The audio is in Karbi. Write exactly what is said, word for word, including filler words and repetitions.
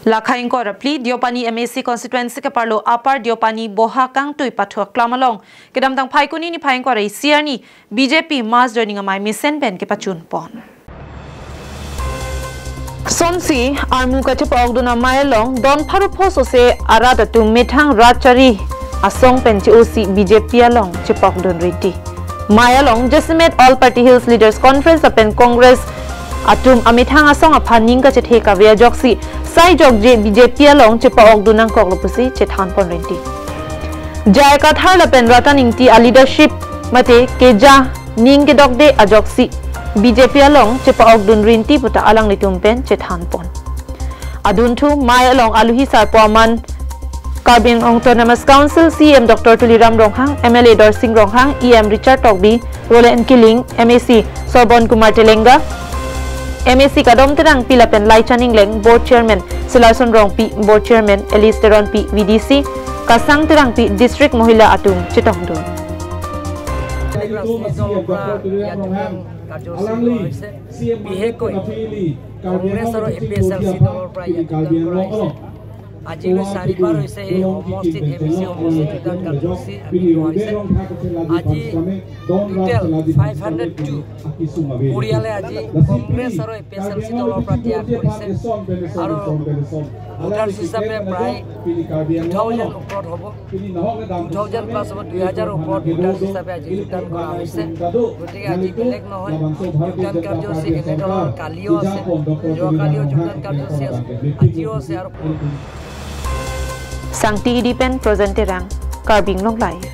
Lakha ingkoi ra phli Deopani M A C constituency keparlo Upper Deopani Boha Kangtui Pathu Aklam along kedamtang Phaikuni niphai ingkoi ra isi arni B J P mass joining amei mesen pen kepachun pon. Sonsi armu kachepa-okdun amei along don pharo pho sose arat atum methang rat chari asong pen che-osi B J P along chepa-okdun rinti. Mei along jasemet All Party Hills Leaders Conference lapen Congress atum amethang asong aphan ning kachethe kave ajoksi sai jokje B J P along chepa-okdun nangkoklo pusi chethan pon rinti. J I Kathar lapen Ratan Ingti a leadership mate keja ning kedokde ajoksi B J P along chepa-okdun rinti puta alanglitum pen chethan pon. Adunthu mei along aluhi sarpo aman Karbi Anglong Autonomous Council C E M Doctor Tuliram Ronghang, M L A Dorsing Ronghang, E M Richard Tokbi, Roland Killing, M A C Sorbon Kumar Telenga, M A C Kadom Terangpi lapen Laichan Engleng, Board Chairman Silarson Rongpi, Board Chairman Alice Teronpi, V D C Kasang Terangpi, District Mohila atum chetongdun. Telegraph State Developer ya tukang karjosi kora hoise, bihekkoi Congress aro A P H L C dolor pora ya tukang kora hoise. Aji lo saribar hoise he homostit A P C homostit tukang karjosi ami kora hoise. Aji total five hundred two poriyale aji Congress aro A P H L C dolor pora tyag korise. Aro voters হিচাপে প্ৰায় two thousand ওপৰত হ'ব, two thousand plus হ'ব, দুই হাজাৰ ওপৰত voters হিচাপে আজি যোগদান কৰা হৈছে। গতিকে আজি বেলেগ নহয়, যোগদান কাৰ্যসূচী এনেধৰণৰ কালিও আছে, যোৱাকালিও যোগদান কাৰ্যসূচী আছে, আজিও আছে। আৰু Sangti Idi pen Projen Terang, Karbi Anglong Live.